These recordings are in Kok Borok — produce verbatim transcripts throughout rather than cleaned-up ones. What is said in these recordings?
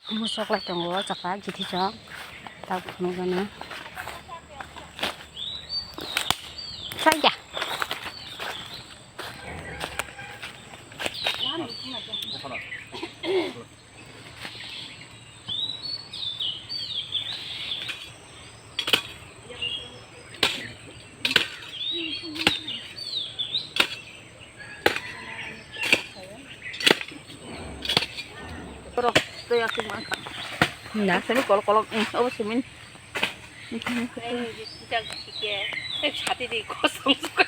Musok lai tongo o jaga, jithi chok. Tak phunukgano. Chaya. Borok twi aswk mankha. Na? Simi kolok kolok, mm, obo simi. Ei, jak sike. Ek sati di kosong suka.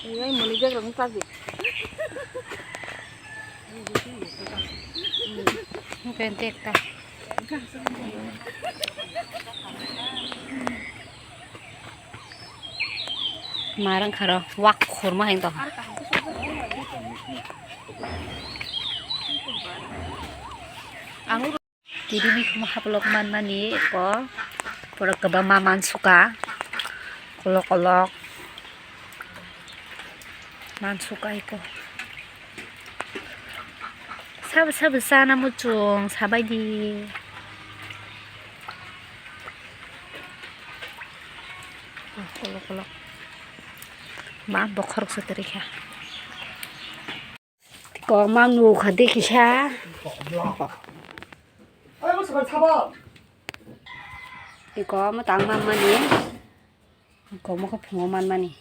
Ei, muli jak rong tagi. Pente ekta. Marang kharo wak khorma heng tong. Ang tiri bikhumo haplok manmani eko pura kwbangma mansuka kolok kolok mansuka eko. Sabo sabo chana muchung sabaidi. Oh, kolok kolok. Ma bokhorok se teri kha. Tiko ma nukha de kisa. Tiko ma tang ma mani. Komo khe phungo manmani.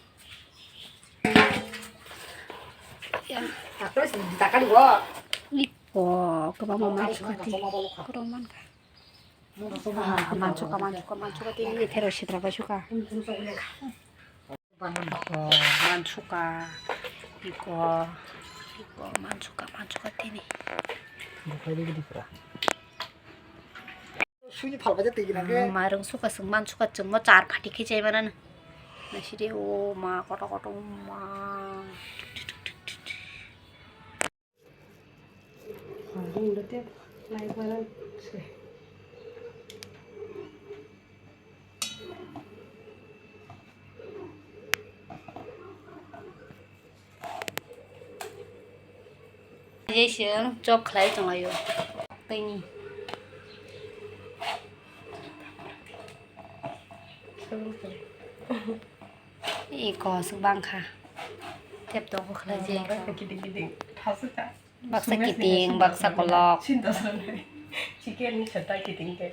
Iko kwbangma mansuka tei kwrwng mankha. Ah, mansuka, mansuka, mansuka tei ni thero sitra bai suka. Iko mansuka, iko, iko mansuka, mansuka tini. Suyni phalbaijak twi gwnang khe. Ah, mairung suka chwng mansuka chwngno char phati khe chai mano. Naisidi o ma koto koto ma. Jai se chop khlai tonglaio. Tini. Iko aswk bangkha. Tep tongo khlai je iko. Baksa kiting, baksa kolok. Chicken ni sata kiting ke.